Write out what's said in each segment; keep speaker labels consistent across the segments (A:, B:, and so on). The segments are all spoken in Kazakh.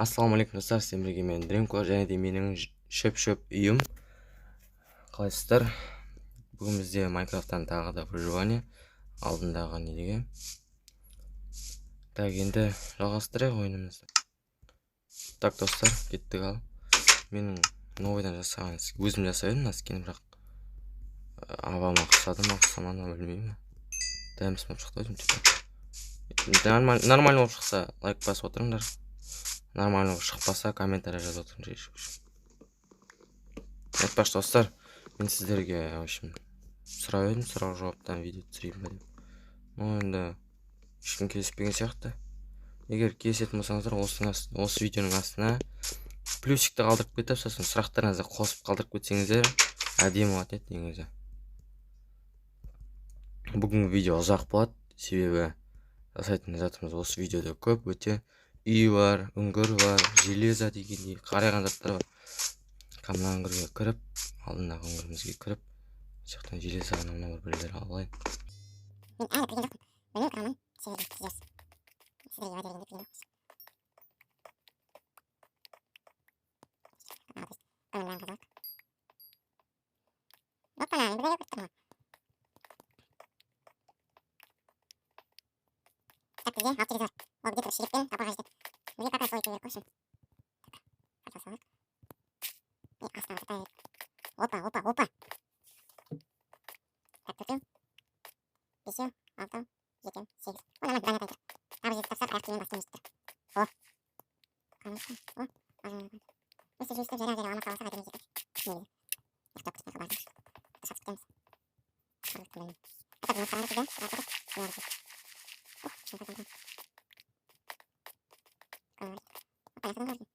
A: Ассалаумағалейкум, достар, сіздермен бірге мен Дримко және де менің шөп-шөп үйім. Қалайсыздар? Бүгін бізде Майнкрафттан тағы да выживание алдындағы не деген. Так, енді жалғастырайық ойынымызды. Так, достар, кеттік ал. Менің новыйдан жасаған, өзім жасап едім мына скин, бірақ авама ұқсады ма, ұқсамады ма білмеймін. Дәмсіз болып шықты өзім типа. Нормально болып шықса, лайк басып отырыңдар. Нормально болып шықпаса, комментарий жазып отырыңдар. Айтпақшы, достар, мен сіздерге, в общем, сұрап едім, сұрау жауаптан видео түсірейін ба деп. Но енді ешкім келіспеген сияқты. Егер келісетін болсаңыздар, осы видеоның астына плюсикті қалдырып кетіп, сосын сұрақтарыңызды қосып қалдырып кетсеңіздер, әдемі болатын еді негізі. Бүгінгі видео ұзақ болады, себебі жасайтын затымыз осы видеода көп, өте үй бар, үңгір бар, железо дегендей қарайған заттар бар. Мына үңгірге кіріп, алдындағы үңгірімізге кіріп, осы жақтан железо анау мынау бір біреулер алып алайын.
B: Мен әлі кірген жоқпын. Білмеймін, кіре алмаймын. Себебі сіздерге уәде бергенде кірген жоқпыз. Опа, енді бәрі кіріп тұр ғой. Так, бізде алты железо бар. Ол где-то шелек пен топорға жетеді. Бізге как раз сол екеуі керек қой үшін. Так, қарсы салайық. И астына қайтайық. Опа, опа, опа. Так, төртеу, бесеу, алтау, жетеу, сегіз. О, нормально, броня қайтыр. Тағы жеті тапсақ, аяқ киімнен бас киім жетіп тұр. О. Қараңызшы. О, ары. Өстіп өстіп жайлап жайлап алмақ қаласа қайтадан жетеді. Негізі. Ұйықтап кеткен хабар. Шатып кетеміз. Қараңыз, білмеймін. Так, мына қараңғы жерде, ары қарай, мына жерде. О, шынтақ екен. Қараңыз. Опа, яқадан көрдім.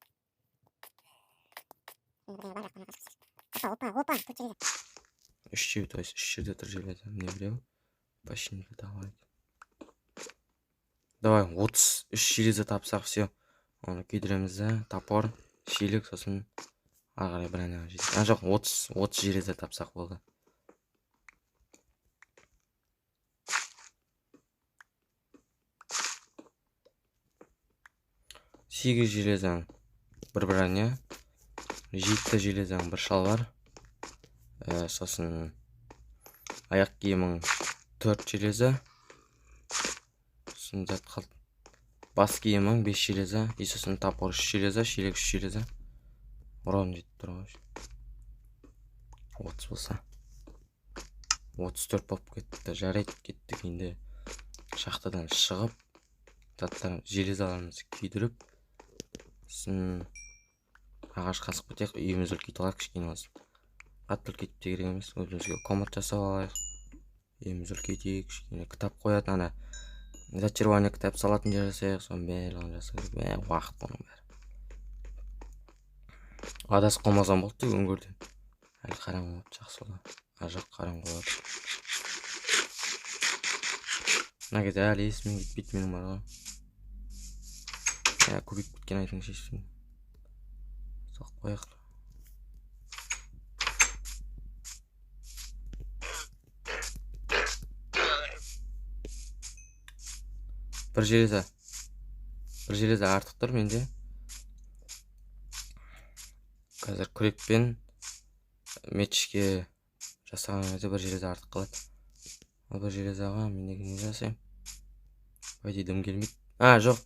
B: Енді біреу бар, бірақ ана қашық. Опа, опа, опа, төрт железо.
A: Үш жер, то есть үш жерде тұр железо. Міне біреу. Почти давай. Давай, 33 железо тапсақ, все. Оны күйдіреміз да, топор, шелек, сосын ары қарай бір аяғы жетеді. А, жоқ, 30 железо тапсақ болды. Сегіз железоң бір броня, жеті железоң бір шалбар, сосын аяқ киімің 4 железо, сосын зат қалды. Бас киімің 5 железо, и сосын топор 3 железо, шелек 3 железо. Урон жетіп тұр ғой. 30 болса. 34 болып кетті. Жарайды, кеттік енді. Шахтадан шығып, заттар, железоларымызды күйдіріп, сосын ағаш қасып кетейік, үйімізді үлкейтіп алайық кішкене болсын. Қатты үлкейтіп те керек емес, өзімізге комнат жасап алайық. Үйімізді үлкейтейік, кішкене кітап қоятын, ана зачарование кітап салатын жер жасайық, соның барлығын жасау керек. Мә, уақыт оның бәрі. Адасып қалмасам болды тек үңгірден. Әлі қараңғы болып жақсы болды. Ар жақ қараңғы болады. Мына кезде әлі есімнен кетпейді менің бар ғой. Ә, көбейіп кеткен айтыңызшы ешкім. Салып қояйық. Бір железо. Бір железо артық тұр менде. Қазір күрекпен мечке жасаған кезде бір железо артық қалады. Ол бір железоға мен неге не жасаймын? По идее, дым келмейді. А, жоқ.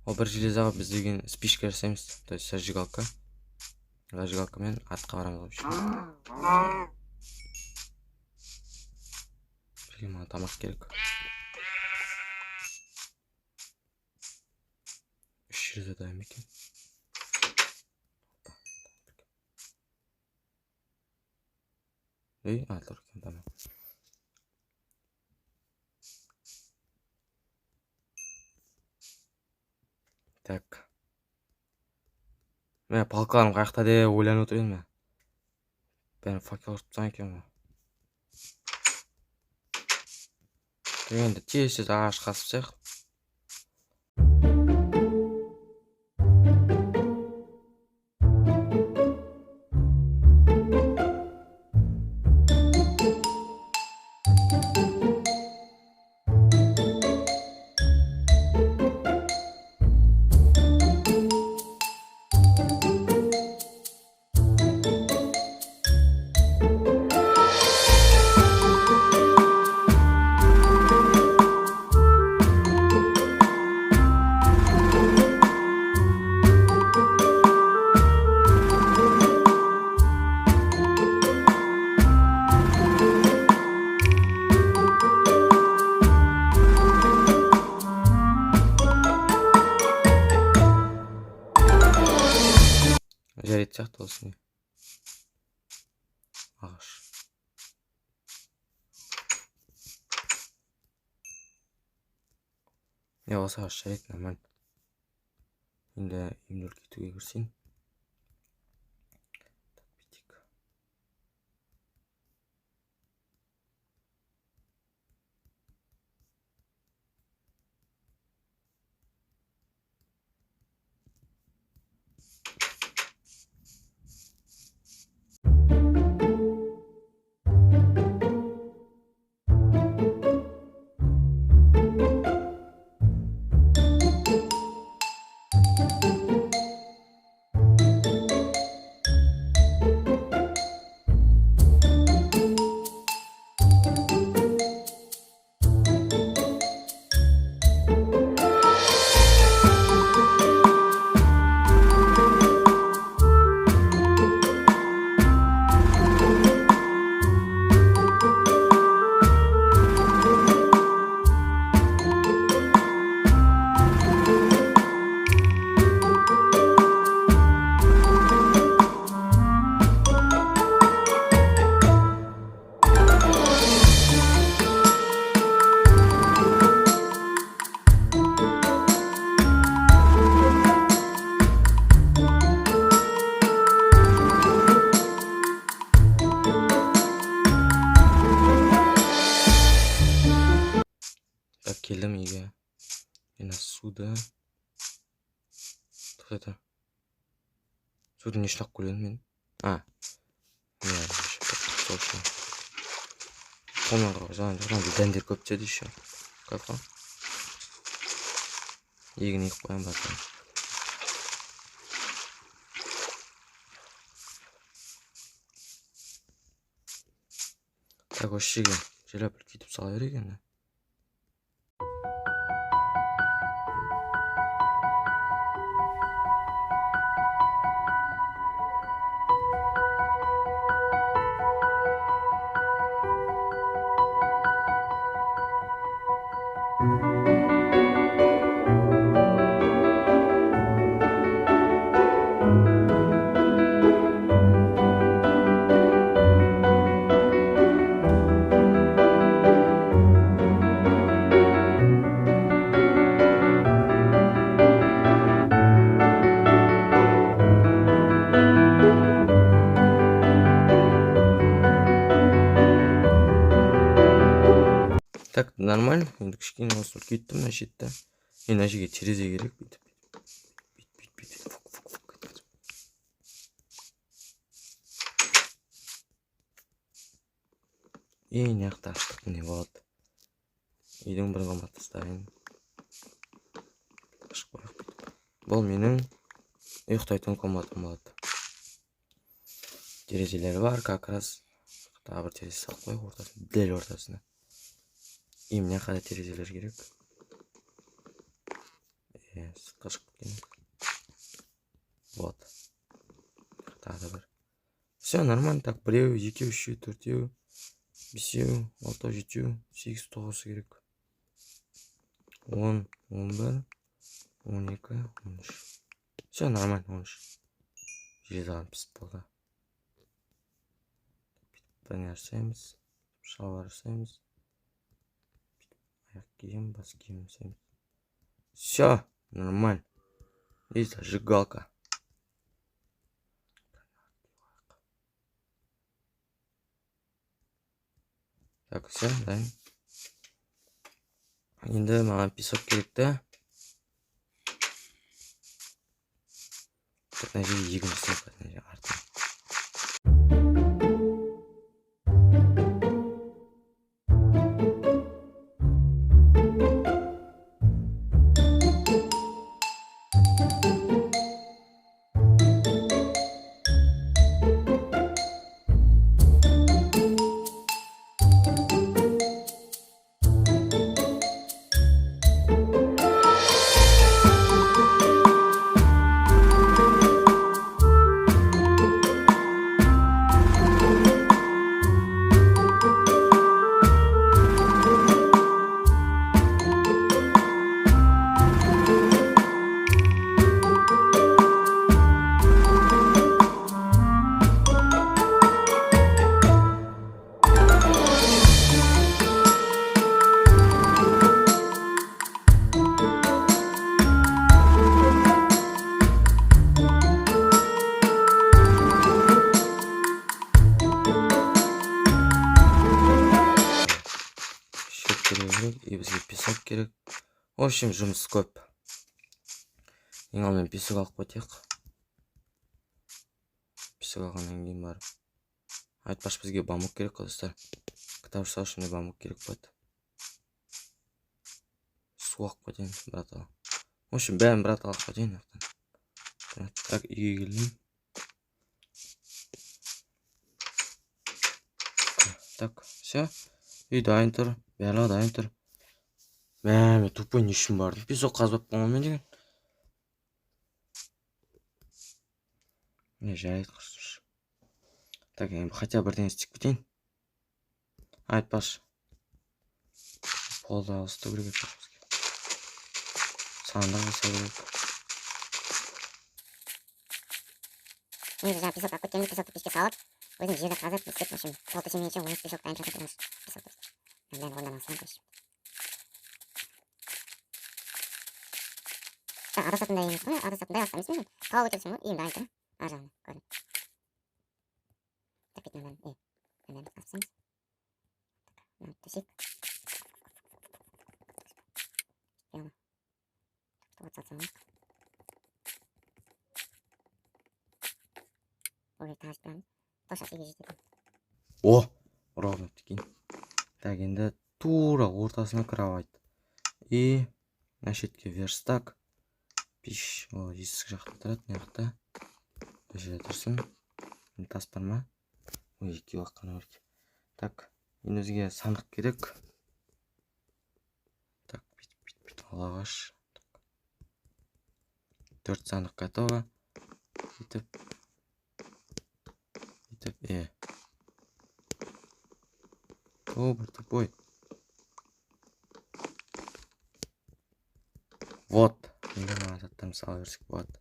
A: Ол бір железоға біз деген спичка жасаймыз. То есть зажигалка. Зажигалкамен атқа барамыз, в общем. Бізге маған тамақ керек. Үш железо дайын екен. Ей, а, тұр екен тамақ. Так. Мә, палкаларым қаяқта деп ойланып отыр едім, мә. Бәрін факел ұрып тастаған екен ғой. Енді тез-тез ағаш қасып тастайық. Жарайды сияқты осы не. Ағаш. Не осы ағаш жарайды, нормально. Енді үйімді үлкейтуге кірісейін. Так, бүйтейік. Так, келдім үйге. Енді суды тоқтата. Суды не үшін алып келемін мен? А, не, сол үшін. Қолмен қырға жан жоқ, дәндер көп түседі еще. Кайф қой. Егін егіп қоямын бәрін. Так, осы жерге жайлап үлкейтіп сала берейік енді. Так, нормально. Енді кішкене осы үлкейттім мына шетті. Енді мына жерге терезе керек. Бүйтіп, бүйтіп, бүйтіп, бүйтіп, фук, фук, фук еткізіп. И мына жақта аштық, міне болады. Үйдің бір комнатасы дайын. Ашып қояйық бүйтіп. Бұл менің ұйықтайтын комнатам болады. Терезелері бар, как раз. Тағы бір терезе салып қояйық ортасына, дәл ортасына. И мына жаққа да терезелер керек. Сыртқа шығып кеткен. Вот. Тағы да бір. Все, нормально. Так, біреу, екеу, үшеу, төртеу, бесеу, алтау, жетеу, сегіз, тоғыз керек. 10, 11, 12, 13. Все, нормально, 13. Железаған пісіп болды. Бүйтіп броня жасаймыз, шалбар жасаймыз. Аяқ киім, бас киім жасаймыз. Все, нормально. И зажигалка. Так, все, дайын. Енді маған песок керек та. Так, мына жерге егін жасайық, мына жерге артына. В общем, жұмыс көп. Ең алдымен песок алып кетейік. Песок алғаннан кейін барып. Айтпақшы, бізге бамбук керек қой, достар. Кітап жасау үшін де бамбук керек болады. Су алып кетейін, брат. В общем, бәрін брат алып кетейін. Так, үйге келдім. Так, все. Үй дайын тұр, барлығы дайын тұр. Мә, мен тупой не үшін бардым? Песок қазбаппын ғой мен деген. Не, жарайды, құрысыншы. Так, енді хотя бірдеңе істеп кетейін. Айтпашы. Полды ауыстыру керек еді бізге. Сандық жасау керек.
B: Негізі жаңа песок алып кеткенде песокты пешке салып, өзім жерді қазып, істеп, в общем, пол төсемегенше 13 песок дайын тұратын тұғын. Песок то есть. Бәрін орнынан алсам, короче. Так, адасатындай емес қой, адасатындай алыс емес мен. Тауып өтесің ғой, үйім дайын тұр. Ар жағында, көрдім. Так, бетін мынаны, мынаны қазып тастаймыз. Так, мынаны төсек. Так, от салсам алайық. Ой, тағы жетпей. Тоша үйге жетеді.
A: О, ровно екен. Так, енді тура ортасына кровать. И мына шетке верстак. Пеш, о, есік жақта тұрады, мына жақта. Мына жерде тұрсын. Мына тас бар ма? Ой, екеуі ақ қана бар екен. Так, енді бізге сандық керек. Так, бүйтіп, бүйтіп, бүйтіп ағаш. Так. 4 сандық готово. Бүйтіп. Бүйтіп, О, бір тупой. Вот. Енді мына заттарды сала берсек болады.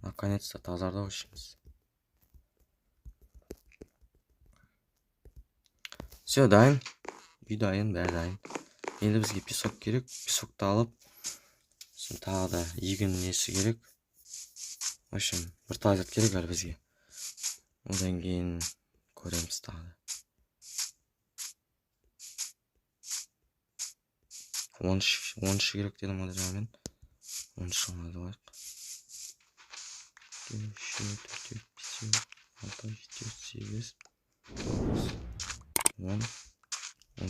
A: Наконец-то тазарды ішіміз. Все, дайын. Үй дайын, бәрі дайын. Енді бізге песок керек. Песокты алып, сосын тағы да егін несі керек. В общем, бірталай зат керек әлі бізге. Одан кейін көреміз тағы да. Он үш керек дедім ғой жаңа мен. 13 ғана алайық. 2, 3, 4, 5, 6, 7, 8, 9, 10, 11, 12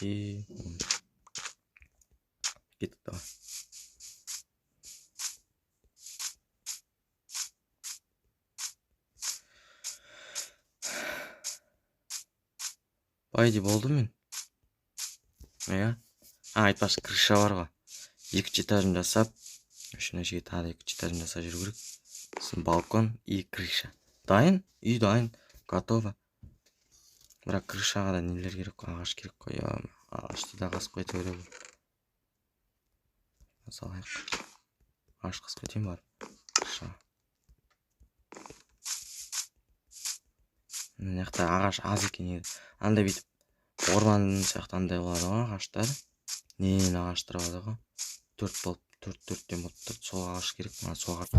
A: и 13. Кеттік давай. По идее болды мен. Иә. А, айтпақшы, крыша бар ғой. Екінші этажын жасап, мына жерге тағы да екінші этажын жасап жүру керек. Сосын балкон и крыша. Дайын, үй дайын, готово. Бірақ крышаға да нелер керек қой, ағаш керек қой. Ё, ағашты да қасып қойып керек. Салайық. Ағаш қасып кетейін барып. Крыша. Мына жақта ағаш аз екен негізі. Андай бүйтіп орман сияқты андай болады ғой ағаштар. Нені ағаштар болады ғой. Төрт болып, төрт төрттен болып тұр. Сол ағаш керек маған, сол ағаш.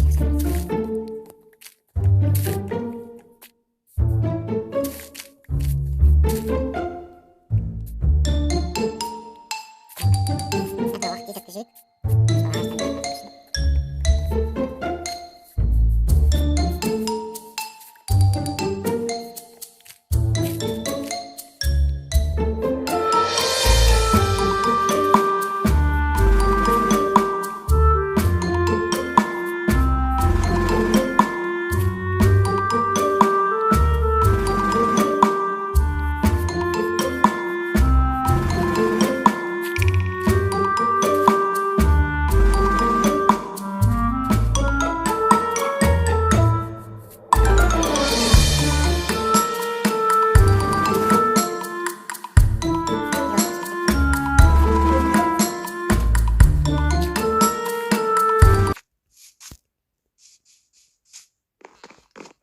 B: Это уақыт есепті жейік. Сол ағаштан бері қарап.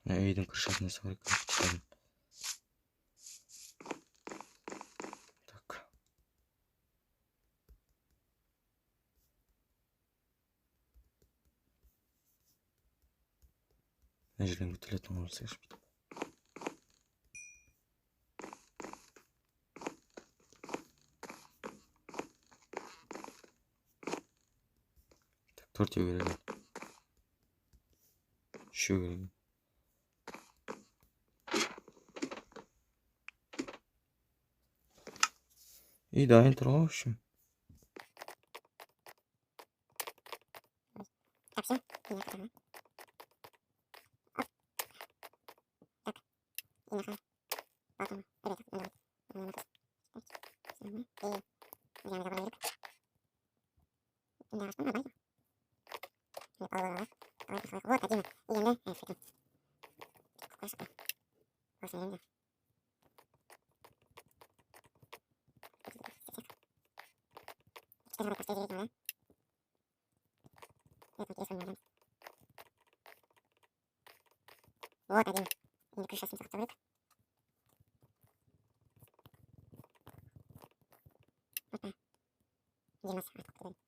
A: Мына үйдің крышасын жасау керек, короче. Так. Мына жерден көтерілетін қылып жасайықшы бүйтіп. Төртеу керек еді. Үшеу керек. Үй дайын тұр ғой, в общем.
B: Так, все. И Так. И Вот, один. И енді. Вот один. Енді крышасын сақтау керек. Опа. 20 артық қойып.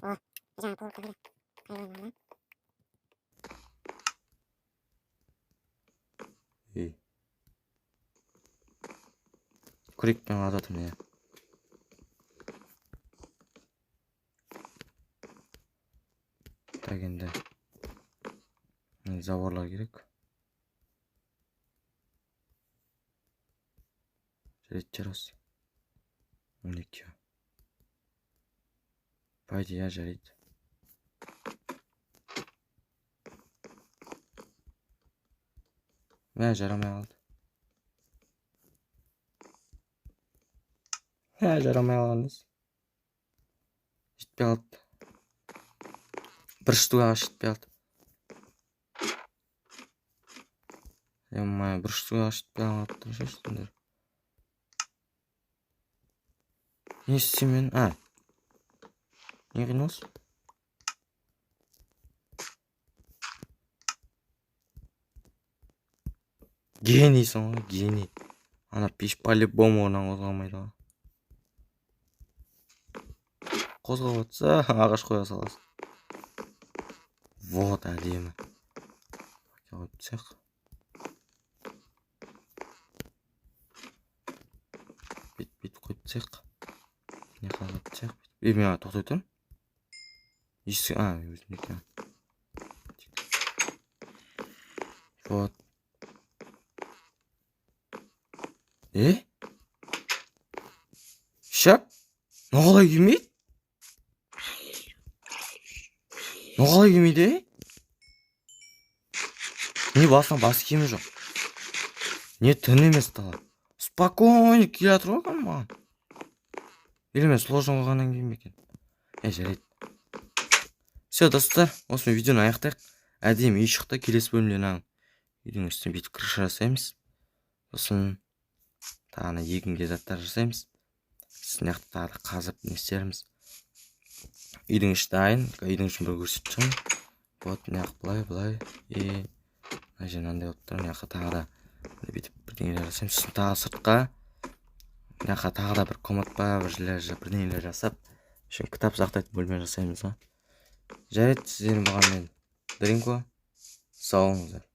B: О, жаңа полка қайда? Қайда?
A: Ей. Күрекпен қазып жатырмын, иә. Так, енді заборлар керек. Жарайды, жарас. 12. По идее, жарайды. Мә, жарамай қалды. Мә, жарамай қалған несі. Жетпей қалды. Бір штук ағаш жетпей қалды. Е-мое, бір штук ағаш жетпей қалып тұр ше сендер. Не істеймін мен? А. Не қиналыс? Генийсің ғой, гений. Ана пеш по-любому орнынан қозғалмайды ғой. Қозғалып жатса, ағаш қоя саласың. Вот, әдемі. Қойып тастайық. Бүйтіп қойып тастайық. Не қойып тастайық. Ей, мен тоқтай тұрмын. Есік, а, өзім екен. Вот. Е? Шап? Мынау қалай келмейді? Мынау қалай келмейді, е? Не басына бас киімі жоқ. Не түн емес дала. Спокойно келе жатыр ғой кәдімгі маған. Или мен сложно қойғаннан кейін бе екен? Е, жарайды. Все, достар, осымен видеоны аяқтайық. Әдемі үй шықты. Келесі бөлімде мына үйдің үстіне бүйтіп крыша жасаймыз. Сосын тағы ана егінге заттар жасаймыз. Сосын мына жақта тағы да қазып не істерміз. Үйдің іші дайын. Үйдің ішін бір көрсетіп шығайын. Вот, мына жақ былай, былай. И мына жер мынандай болып тұр. Мына жаққа тағы да бүйтіп бірдеңелер жасаймыз. Сосын тағы сыртқа мына жаққа тағы да бір комод па, бір жерлер бірдеңелер жасап, үшін кітап сақтайтын бөлме жасаймыз ғой. Жарайды, сіздермен болған мен Дринко. Сау болыңыздар.